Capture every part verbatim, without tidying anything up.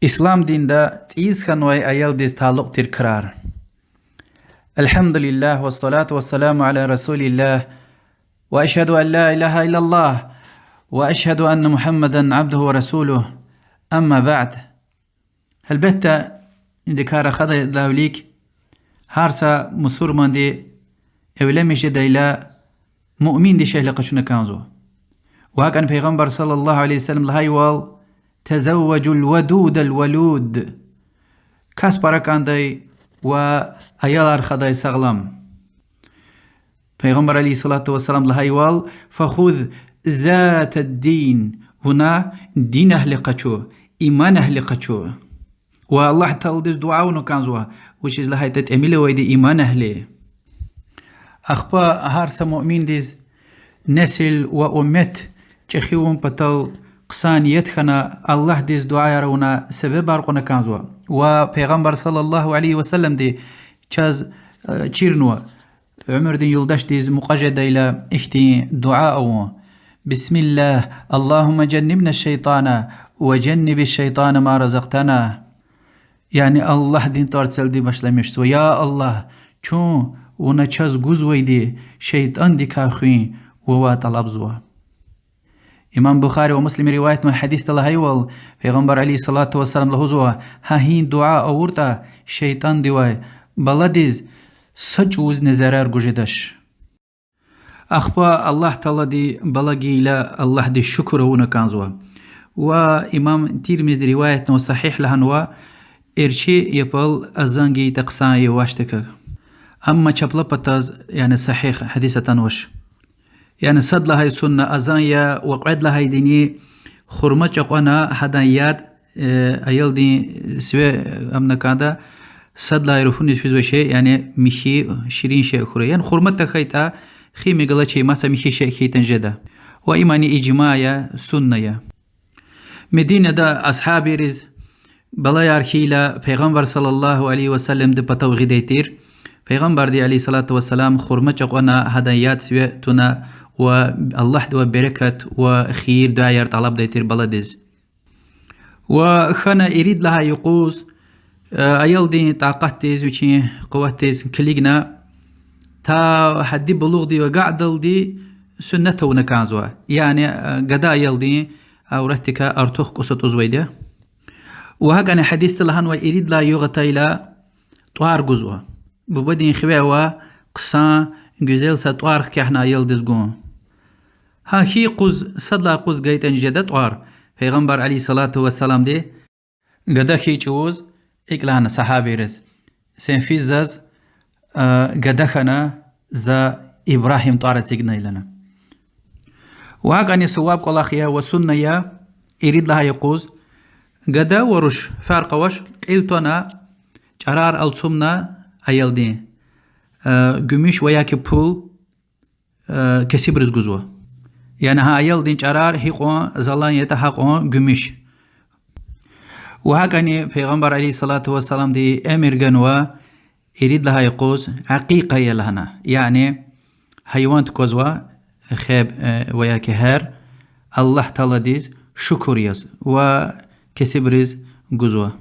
Ислам динда цӀийиз хьанвай аялдиз талукь тир крар. الحمد لله والصلاة والسلام على رسول الله وأشهد أن لا إله إلا الله وأشهد أن محمدا عبده ورسوله. أما بعد. Гьелбетда, идакай рахадайдалай вилик, гьар са мусурманди эвленмиш жедайла муъмин дишегьли къачуна кӀанзава. Ва гьакӀни Пайгъамбар صلى الله عليه وسلم лагьайвал: تزوجوا الودود الولود. Кас пара кӀандай ва аялар хадай сагълам. Пайгъамбар عليه الصلاة والسلام лагьайвал: فخذ ذات الدين, вуна динэгьли къачу, иманэгьли къачу. Ва Аллагь Тааладиз дуьа авуна кӀанзава, вучиз лагьайтӀа тӀимил авайди иманэгьли. Ахпа гьар са муъминдиз несил ва уммет чӀехи авун патал хъсан ният хьана, Аллагьдиз дуьаяр авуна себебар кьуна кӀанзава. Ва Пайгъамбар صلى الله عليه وسلمди чаз, э, чирнава, уьмуьрдин юлдашдиз мукьва жедайла ихьтин дуьа авун: بسم الله، اللهم جنبنا الشيطان وجنب الشيطان ما رزقتنا. Яни Аллагьдин тӀварцелди башламишзава: я Аллагь, чун вуна чаз гузвайди шейтӀандикай хуьн вавай тӀалабзава. Имам Бухари ва Муслима риваятнавай гьадисда лагьайвал, Пайгъамбар عليه الصلاة والسلام лугьузва: гьа и дуьа авуртӀа, шейтӀандивай баладиз са чӀавузни зарар гуз жедач. Ахпа Аллагь Таалади бала гайила Аллагьдиз шукур авуна кӀанзава. Ва имам Тирмизиди риваятнава, сагьигь лагьанва, эрчӀи япал азан гайитӀа хъсан я вахтдикай. Амма чапла патаз, яни сагьигь гьадис атанвач. Яни сад лагьай сунна азан я ва кьвед лагьайдини хурма чӀукьвана гьадан яд, э, аялдин сиве, э, амна кӀанда, сад лагьай руфуниз физвай шей, яни михьи, ширин шей хьурай. Яни хурма тахьайтӀа, химия галачир маса михьи шей хьайитӀани жеда. Ва имни ижма я, сунна я. Мединада асгьабийриз балаяр хьайила Пайгъамбар صلى الله عليه وسلمди патав гъидай тир. Пайгъамбарди عليه الصلاة والسلام хурма чӀукьвана гьадан яд сиве туна ва Аллагьдивай берекат ва хийир-дуьаяр тӀалабдай тир баладиз. Ва хьана ирид лагьай юкъуз, э, аялдин такьатдиз, вичин къуватдиз килигна, та гьадди булугъдив агакьдалди суннат авуна кӀанзава. Яни, э, гада аялдин авратдикай артух кӀус атӀузвайди я. Ва гьакӀни гьадисда лагьанва, ирид лагьай югъ атайла тӀвар гузва. Бубадин хиве ава хъсан, гуьзел са тӀвар хкягъна аялдиз гун. Гьа хьи къуз, сад лагьай къуз гайитӀани жеда тӀвар. Пайгъамбар عليه الصلاة والسلامди гада хьайи чӀавуз икӀ лагьана сагьабийриз: сен физ заз, а, гада хьана, за Ибрагьим тӀвар эцигна, лагьана. Ва гьакӀни суваб кӀвалах я ва сунна я, ирид лагьай юкъуз, гада ва руш фаркь авач, кьил тана, чӀарар алцумна аялдин, а, гуьмуьш ва яки пул, э, кесибриз гузва. Яни гьа аялдин чӀарар гьикьван залан ятӀа, гьакьван гуьмуьш. Ва гьакӀни Пайгъамбар عليه الصلاة والسلامди эмир ганва ирид лагьай юкъуз акьикъа ая лагьана. Яни гьайван тукӀвазва, хеб, э, ва яки гьер, Аллагь Тааладиз шукур яз ва кесибриз гузва.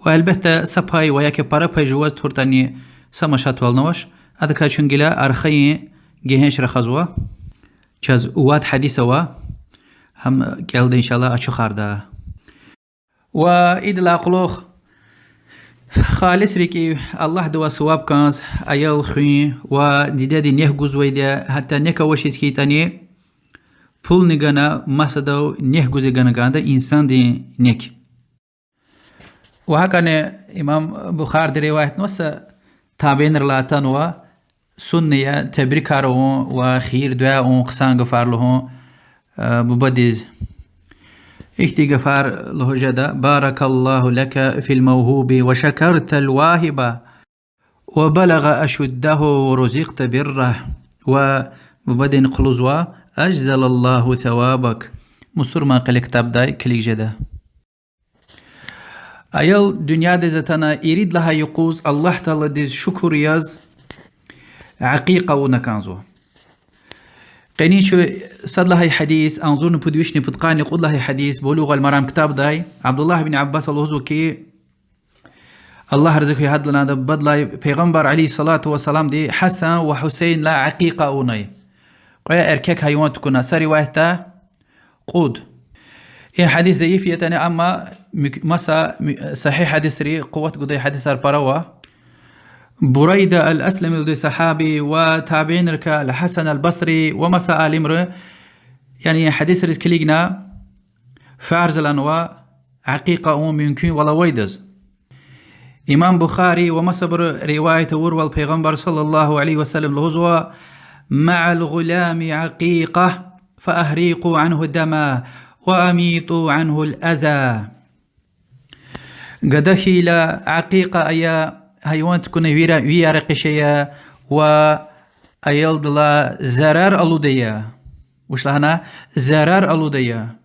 Ва гьелбетда, са пай ва яки пара пай жуваз туртӀани, са машатвални авач, адакай чун гила архайин гегьенш рахазва. Чаз вад гьадис ава, гьам кӀелда, иншаллагь, ачухарда. Ва идалай кьулухъ халис рикӀив Аллагьдивай суваб кӀанз аял хуьн ва дидеди нек гузвайди я, гьатта нек авачиз хьайитӀани, пулни гана масадав нек гуз гана кӀанда, инсандин нек. Ва гьакӀни имам Бухариди риваятнава са табиинрилай атанва, сунна я тебрикар авун ва хийир-дуьа авун, хъсан гафар лугьун, э, бубадиз. Ихьтин гафар лугьуз жеда: بارك الله لك في الموهوب وشكرت الواهب وبلغ أشده ورزقت بره. Ва бубадин хъулузва: أجزل الله ثوابك. Мусурман къиле ктабдай килиг жеда. Аял дуьньядиз атана, ирид лагьай юкъуз Аллагь Тааладиз шукур яз акьикъа авуна кӀанзава. Къенин чун сад лагьай гьадис, агъзурни пуд вишни пудкъанни кьуд лагьай гьадис, Булугъ аль-Марам ктабдай, Абдуллагь ибн Аббаса лугьузва хьи, Аллагь рази хьуй гьадалайни бадалай, Пайгъамбар عليه الصلاة والسلامди Гьасан ва Гьусейнилай акъикъа авунай. Кьве эркек гьайван тукӀуна, са риваятда кьуд. И гьадис заиф ятӀани, амма муьк-, маса муь-, сагьигь гьадисри, къуват гудай гьадисар пара ава. Бурайда аль-Аслами лугьудай сагьаби ва табиинрикай аль-Гьасан аль-Басри ва маса алимри, яни гьадисриз килигна, фарз лагьанва акъикъа авун мумкинвал авайдаз. Имам Бухари ва масабуру риваят авурвал, Пайгъамбар صلى الله عليه وسلم лугьузва: مع الغلام عقيقة فأهريقوا عنه الدم وأميطوا عنه الأذى. Гада хьайила акъикъа ая, гьайван тукӀуна, вира-, вияр экъиш ая ва аялдилай зарар алудая. Вуч лагьана? Зарар алудая.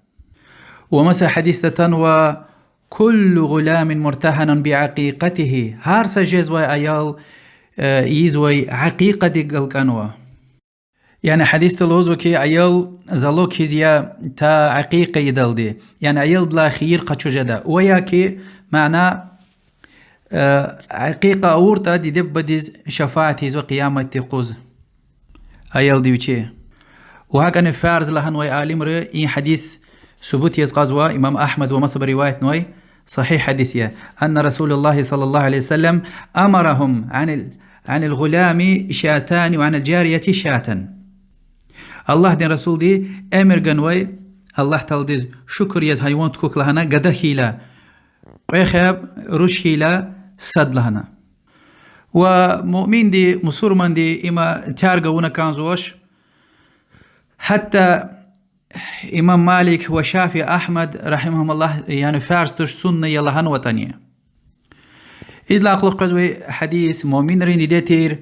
Ва маса гьадисда атанва: كل غلام مرتهن بعقيقته. Гьар са жезвай аял, э, ийизвай акъикъадихъ галкӀанва. Яни гьадисда лугьузва хьи, аял залог хьиз я та акъикъа ийидалди. Яни аялдилай хийир къачуз жеда. Ва я хьи, мана, э, акъикъа авуртӀа, диде-бубадиз шафаат ийизва къияматдин юкъуз аялди вичи. Ва гьакӀни фарз лагьанвай алимри и гьадис субут яз кьазва, имам Агьмад ва масабуру риваятнавай, сагьигь гьадис я. أن رسول الله صلى الله عليه وسلم أمرهم عن ال-، عن الغلام شاتان وعن الجارية شاة. Аллагьдин Расулди эмир ганвай, Аллагь Тааладиз шукур яз гьайван тукӀукӀ лагьана, гада хьайила кьве хеб, руш хьайила сад лагьана. Ва муъминди, мусурманди има терг авуна кӀанзавач. Гьатта имам Малик ва Шафии, Агьмад, رحمهم الله, яни фарз туш, сунна я лагьанватӀани. Идалай кьулухъ къвезвай гьадис, муъминрин диде тир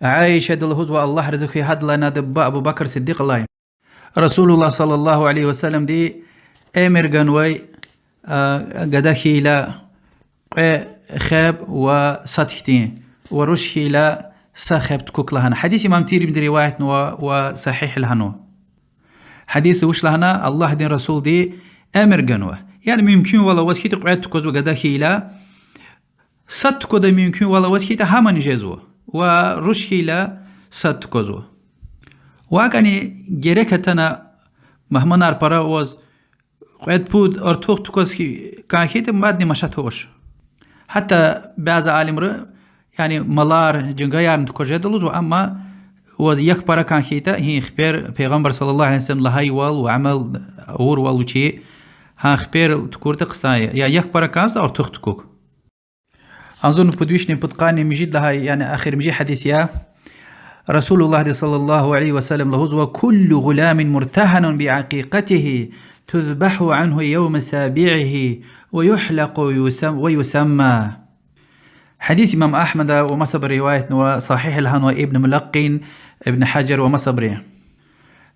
Аишади лугьузва, Аллагь рази хьуй гьадалайни адан буба Абу Бакр Сиддикьалай, رسول الله صلى الله عليه وسلمди эмир ганвай, а, гада хьайила кьве хеб ва сад хьтин, ва руш хьайила са хеб тукӀукӀ лагьана. Гьадис имам Тирмизиди риваятнава ва сагьигь лагьанва. Гьадисда вуч лагьана? Аллагьдин Расулди эмир ганва. Яни мумкинвал аваз хьайитӀа кьвед тукӀвазва гада хьайила, сад тукӀвадай мумкинвал аваз хьайитӀа, гьамани жезва. Ва руш хьайила сад тукӀвазва. Ва гьакӀни герек атана, мугьманар пара аваз, кьвед-пуд артух тукӀваз хьи-, кӀан хьайитӀа, мадни машат авач. Гьатта бязи алимри, яни малар, жингаярни тукӀваз жеда лугьузва, амма ваз як пара кӀан хьайитӀа, гьи хипер Пайгъамбар صلى الله عليه وسلم лагьайвал ва амал авурвал вичи, гьа хипер тукӀуртӀа хъсан я, я як пара кӀанзаватӀа артух тукӀукӀ. Агъзурни пуд вишни пудкъанни муьжуьд лагьай, яни эхиримжи гьадис я. رسول اللهди صلى الله عليه وسلم лугьузва: كل غلام مرتهن بعقيقته تذبح عنه يوم سابعه ويحلق ويسم-، ويسمى. Гьадис имам Агьмада ва масабуру риваятнава, сагьигь лагьанва Ибн Мулаккъин, Ибн Гьажар ва масабуру.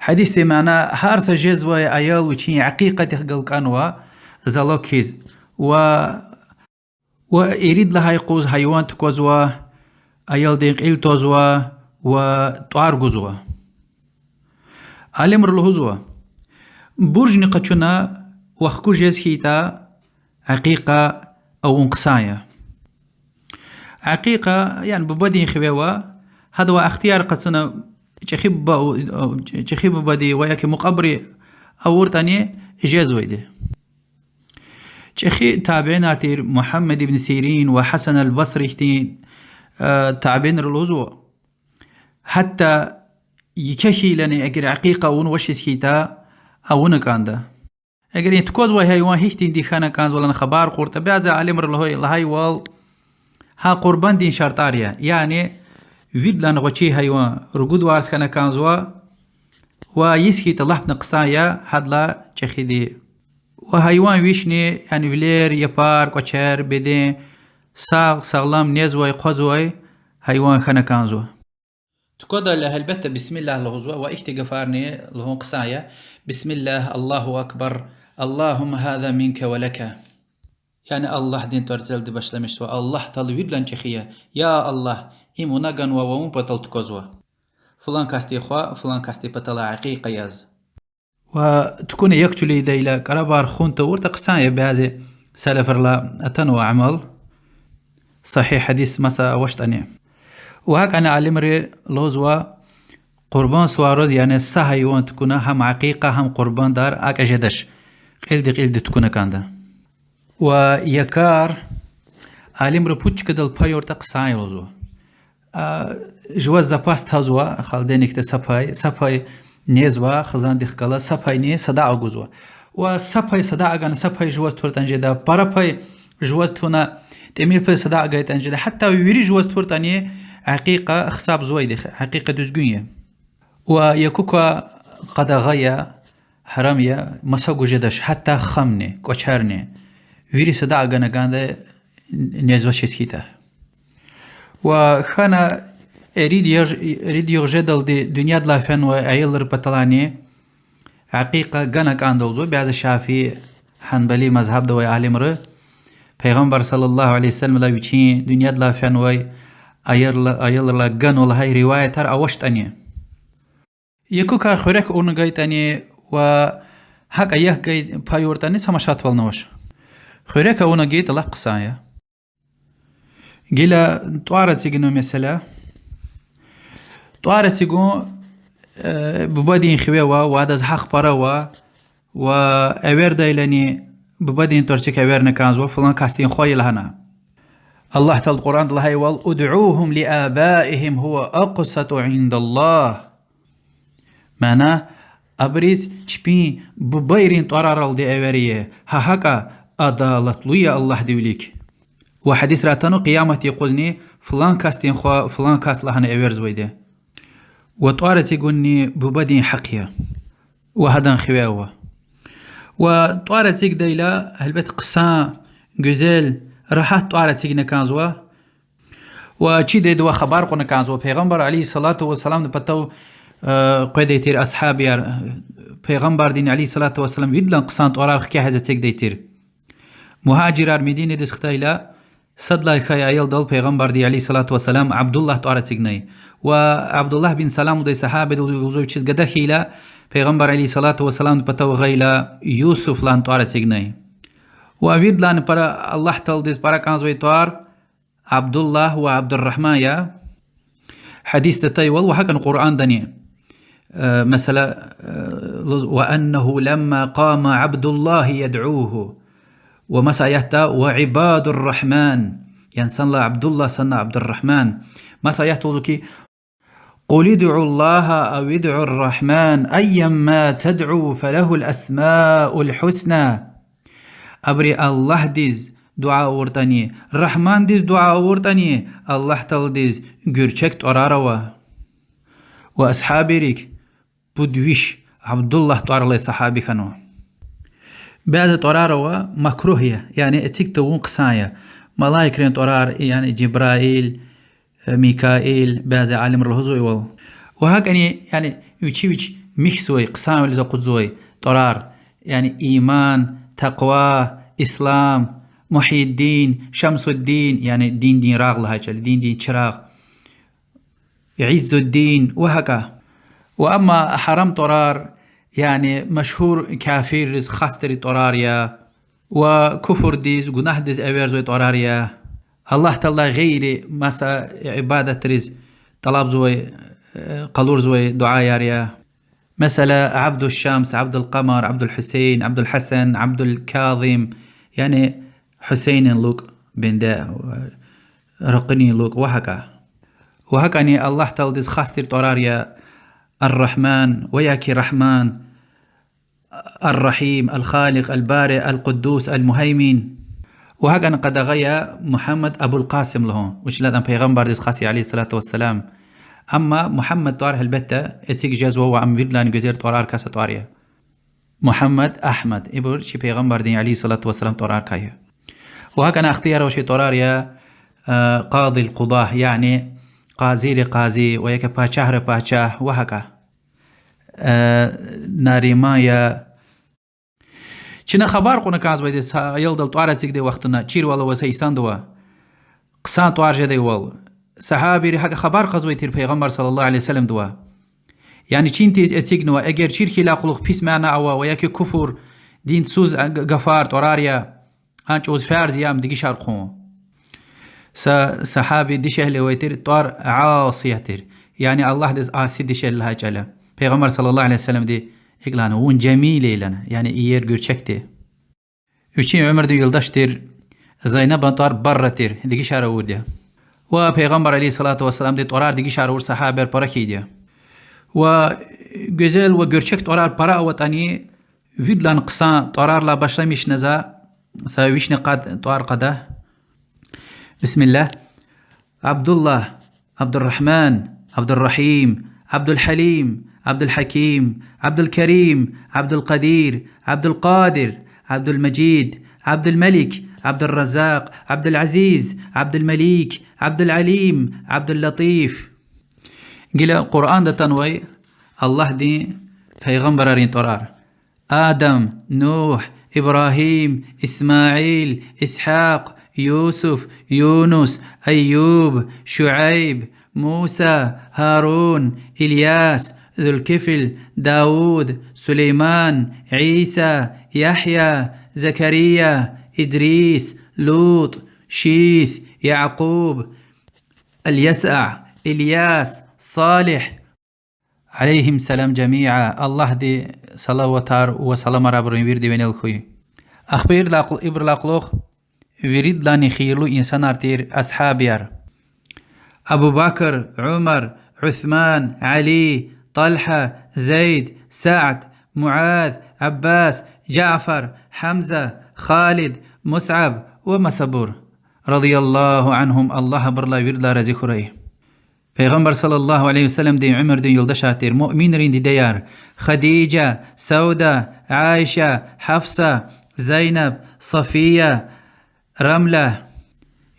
Гьадисдин мана: гьар са жезвай аял вичин акъикъадихъ галкӀанва, залог хьиз, ва ва ирид лагьай юкъуз гьайван тукӀвазва, аялдин кьил твазва ва тӀвар гузва. Алимри лугьузва: буржни къачуна вахкуз жез хьайитӀа, акъикъа авун хъсан я. Акъикъа, яни бубадин хиве ава, гьадавай ихтияр къачуна чӀехи буба, чӀехи бубади ва яки мукьвабуру авуртӀани жезвайди. ЧӀехи табиинар тир Мугьаммад ибн Сирин ва Гьасан аль-Басри хьтин, э, табиинри лугьузва: гьатта еке хьайилани эгер акъикъа авунвачиз хьайитӀа, авуна кӀанда. Эгер и тукӀвазвай гьайван гьихьтинди хьана кӀанзаватӀа лагьана хабар кьуртӀа, бязи алимри лугьуз, лагьайвал, гьа къурбанддин шартӀар я, яни виридалай гъвечӀи гьайван, ругуд варз хьана кӀанзава ва йис хьайитӀа лап хъсан я гьадалай чӀехиди. Ва гьайван вишни, яни вилер, япар, кӀвачер, беден сагъ-сагълам незвай, хъвазвай гьайван хьана кӀанзава. ТукӀвадайла гьелбетда бисмиллагь лугьузва ва ихьтин гафарни лугьун хъсан я: بسم الله، الله أكبر، اللهم هذا منك ولك. Яни Аллагьдин тӀварцӀелди башламишзава, Аллагь Таала виридалай чӀехи я, я Аллагь, им вуна ганва ва вун патал тукӀвазва. фулан касдин хва фулан касдин паталай акьикъа яз. Ва тукӀуна як чуьлуьдайла кӀарабар хун тавуртӀа хъсан я, бязи салафрилай атанва амал. Сагьигь гьадис маса авачтӀани. Ва гьакӀани алимри лугьузва, къурбанд сувариз, яни са гьайван тукӀуна, гьам акьикъа, гьам къурбандар акӀ жедач, кьилди-кьилди тукӀуна кӀанда. Ва якӀар алимри пуд чкадал паюртӀа хъсан я лугьузва. А, жуваз запас тазва, холодильникда са пай, са пай незва, хизандихъ галаз са пайни садакьа гузва. Ва са пай садакьа гана, са пай жуваз туртӀани жеда, пара пай жуваз туна, тӀимил пай садакьа гайитӀани жеда, гьатта вири жуваз туртӀани акьикъа гьисабзавайди, акьикъа дуьзгуьн я. Ва якӀукай къадагъа я, гьарам я, маса гуз жедач, гьатта хамни, кӀвачерни. Вири садакьа гана кӀанда, незвачиз хьайитӀа. Ва хьана ирид яш-, ирид югъ жедалди дуьньядилай фенвай аялрин паталайни акьикъа гана кӀанда лугьузва бязи шафии, гьанбали мазгьабда авай алимри. Пайгъамбар صلى الله عليه وسلمлай вичин дуьньядилай фенвай аялрила-, аялрилай ганва лагьай риваятар авачтӀани. ЯкӀукай хуьрек авуна гайитӀани ва гьакӀа як гайи паюртӀани са машатвални авач. Хуьрек авуна гайитӀа лап хъсан я. Гила тӀвар эцигна месэла. ТӀвар эцигун, э, бубадин хиве ава, ва адаз гьахъ пара ава, ва эвердайлани бубадин тӀварцик эверна кӀанзава, фулан касдин хва я лагьана. Аллагь Таалади Къуръанда лагьайвал: ادعوهم لآبائهم هو أقسط عند الله. Мана, абуриз чпин бубайрин тӀвараралди эвер, гьа гьакӀа адалатлу я Аллагьдин вилик. Ва гьадисра атанва Къияматдин юкъузни фулан касдин хва фулан кас лагьана эверзавайди. Ва тӀвар эцигунни бубадин гьахъ я. Ва гьадан хиве ава. Ва тӀвар эцигдайла, гьелбет, хъсан, гуьзел, рагьат тӀвар эцигна кӀанзава. Ва чидайдавай хабар кьуна кӀанзава, Пайгъамбар عليه الصلاة والسلامдин патав, э, къведай тир асгьабияр, Пайгъамбардин عليه الصلاة والسلام виридалай хъсан тӀварар хкягъиз эцигдай тир. Мугьажирар Мединадиз хтайла, сад лагьай аялдал Пайгъамбарди عليه الصلاة والسلام Абдуллагь тӀвар эцигнай. Ва Абдуллагь бин Салам лугьудай сагьабиди лугьузва вичиз гада хьайила, Пайгъамбар عليه الصلاة والسلامдин патав гъайила Юсуф лагьана тӀвар эцигнай. Ва виридалайни пара Аллагь Тааладиз пара кӀанзавай тӀвар Абдуллагь ва Абдуррагьман я. Гьадисда атайвал ва гьакӀни Къуръандани, э, месела, э, лугьуз: وأنه لما قام عبد الله يدعوه. Ва маса аятда: وعباد الرحمن. Яни санлай Абдуллагь, санлай Абдуррагьман. Маса аятда лугьузва хьи: قل ادعوا الله أو ادعوا الرحمن أيا ما تدعوا فله الأسماء الحسنى. Абуру Аллагьдиз дуьа авуртӀани, Рагьмандиз дуьа авуртӀани, Аллагь Тааладиз гуьрчег тӀварар ава. Ва асгьабийрик пуд виш Абдуллагь тӀвар алай сагьаби хьанва. Бязи тӀварар ава макругь я, яни эциг тавун хъсан я. Малаикрин тӀварар, яни Жибраил, Микаил, бязи алимри лугьузвайвал. Ва гьакӀни, яни вичи вич михьзавай, хъсанвилиз акъудзавай тӀварар, яни иман, такъва, ислам, Мухьйиддин, Шамсуддин, яни диндин рагъ лагьай чӀал, диндин чирагъ, Иззуддин ва гьакӀа. Ва амма гьарам тӀварар, яни машгьур кафирриз хас тир тӀварар я, ва куфурдиз, гунагьдиз эверзавай тӀварар я. Аллагь Тааладилай гъейри маса ибадатриз тӀалабзавай, э, къалурзавай дуьаяр я. Месела, Абдушшамс, Абдулкъамар, Абдулгьуьсейн, Абдулгьасан, Абдулказим, яни Гьуьсейнин лукӀ, бенде, ракъинин лукӀ ва гьакӀа. Ва гьакӀни Аллагь Тааладиз хас тир тӀварар я: Ар-Рагьман ва яки Рагьман, Ар-Рагьим, Ал-Халикь, Ал-Бари, Ал-Къуддус, Ал-Мугьаймин. Ва гьакӀни къадагъа я Мугьаммад Абулкъасим лугьун, вучиз лагьайтӀа Пайгъамбардиз хас я, عليه الصلاة والسلام. Амма Мугьаммад тӀвар гьелбетда эциг жезва ва ам виридалайни гуьзел тӀварарикай са тӀвар я. Мугьаммад, Агьмад, ибур чи Пайгъамбардин, عليه الصلاة والسلام, тӀварарикай я. Ва гьакӀни ихтияр авачир тӀварар я, э, Къадил-Къудагь, яни къазийрин къази ва яки пачагьрин пачагь ва гьакӀа. Э, Нариман я. Чна хабар кьуна кӀанзавайди са аялдал тӀвар эцигдай вахтунда, чирвал авай са инсандивай, хъсан тӀвар жедайвал. Сагьабийри гьакӀа хабар кьазвай тир Пайгъамбар صلى الله عليه وسلمдивай. Яни чин тийиз эцигнава, эгер чир хьайила кьулухъ пис мана ава ва яки куфр, дин тӀуз г-, гафар, тӀварар я, гьа чӀавуз фарз я ам дегишар хъун. Са сагьаби дишегьли авай тир, тӀвар Асия тир. Яни Аллагьдиз аси дишегьли лагьай чӀал я. Пайгъамбар صلى الله عليه وسلمди икӀ лагьана: вун жамил я лагьана, яни иер, гуьрчегди. Вичин уьмуьрдин юлдаш тир Зайнабан тӀвар Барра тир, дегишар авурди я. Ва Пайгъамбар عليه الصلاة والسلامди тӀварар дегишар авур сагьабияр пара хьайиди я. Ва гуьзел ва гуьрчег тӀварар пара аватӀани, виридалай хъсан тӀварарилай башламишна за са вишни къад тӀвар кьада. بسم الله. عبد الله، عبد الرحمن، عبد الرحيم، عبد الحليم، عبد الحكيم، عبد الكريم، عبد القدير، عبد القادر، عبد المجيد، عبد الملك، عبد الرزاق، عبد العزيز، عبد المليك، عبد العليم، عبد اللطيف. Гила Къуръанда атанвай Аллагьдин пайгъамбаррин тӀварар: Адам, Нугь, Ибрагьим, Исмаил, Исгьакъ, Юсуф, Юнус, Айюб, Шуайб, Муса, Гьарун, Ильяс, Зулкифл, Давуд, Сулейман, Иса, Ягья, Закария, Идрис, Лут, Шис, Якъуб, Аль-Ясаъ, Ильяс, Салигь, عليهم السلام جميعا, Аллагьди салаватар ва саламар абурун виридан винел хьуй. Ахпа ибурулай кьулухъ виридалайни хийирлу инсанар тир асгьабияр: Абу Бакр, Умар, Усман, Али, Талгьа, Зайд, Саад, Муаз, Аббас, Жафар, Гьамза, Халид, Мусъаб ва масабур. رضي الله عنهم, Аллагь абурулай виридалай рази хьурай. Пайгъамбар صلى الله عليه وسلمдин уьмуьрдин юлдашар тир муъминрин дидеяр: Хадижа, Савда, Аиша, Гьафса, Зайнаб, Сафия, Рамла,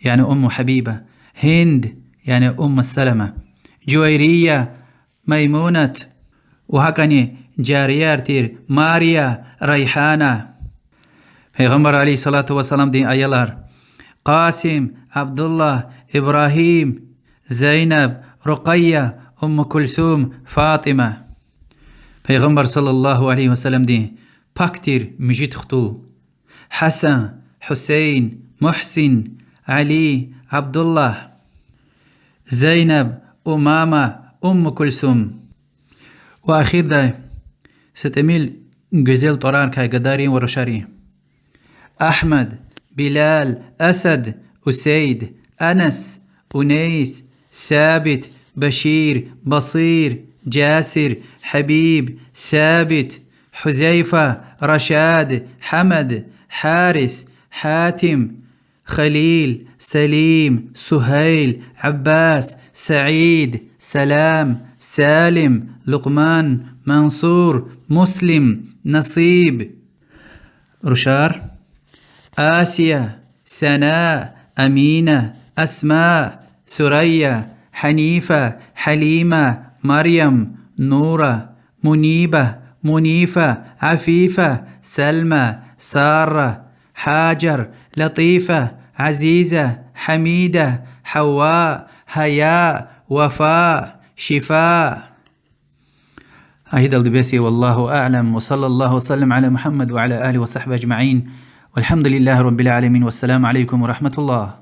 яни Умму Гьабиба, Гьинд, яни Умму Салама, Жувайрия, Маймунат, ва гьакӀани жарияр тир Мария, Райгьана. Пайгъамбар عليه الصلاة والسلامдин аялар: Къасим, Абдуллагь, Ибрагьим, Зайнаб, Рукъайя, Умму Кулсум, Фатима. Пайгъамбар صلى الله عليه وسلمдин пак тир муьжуьд хтул: Гьасан, Гьусейн, Мугьсин, Али, Абдуллагь, Зайнаб, Умама, Умму Кулсум. Ва ахирдай са тӀимил гуьзел тӀварарикай гадайрин ва рушарин: Агьмад, Билал, Асад, Усейд, Анас, Унейс, Сабит, Башир, Басир, Жасир, Гьабиб, Сабит, Гьузайфа, Рашад, Гьамад, Гьарис, Гьатим, Халил, Салим, Сугьайл, Аббас, Саид, Салам, Салим, Лукьман, Мансур, Муслим, Насиб. Рушар: Асия, Сана, Амина, Асма, Сурайя, Гьанифа, Гьалима, Марьям, Нура, Муниба, Мунифа, Афифа, Салма, Сара, Гьажар, Латифа, Азиза, Гьамида, Гьава, Гьая, Вафа, Шифа. Гьа идалди бес я, والله أعلم، وصلى الله وسلم على محمد وعلى آله وصحبه أجمعين، والحمد لله رب العالمين، والسلام عليكم ورحمة الله.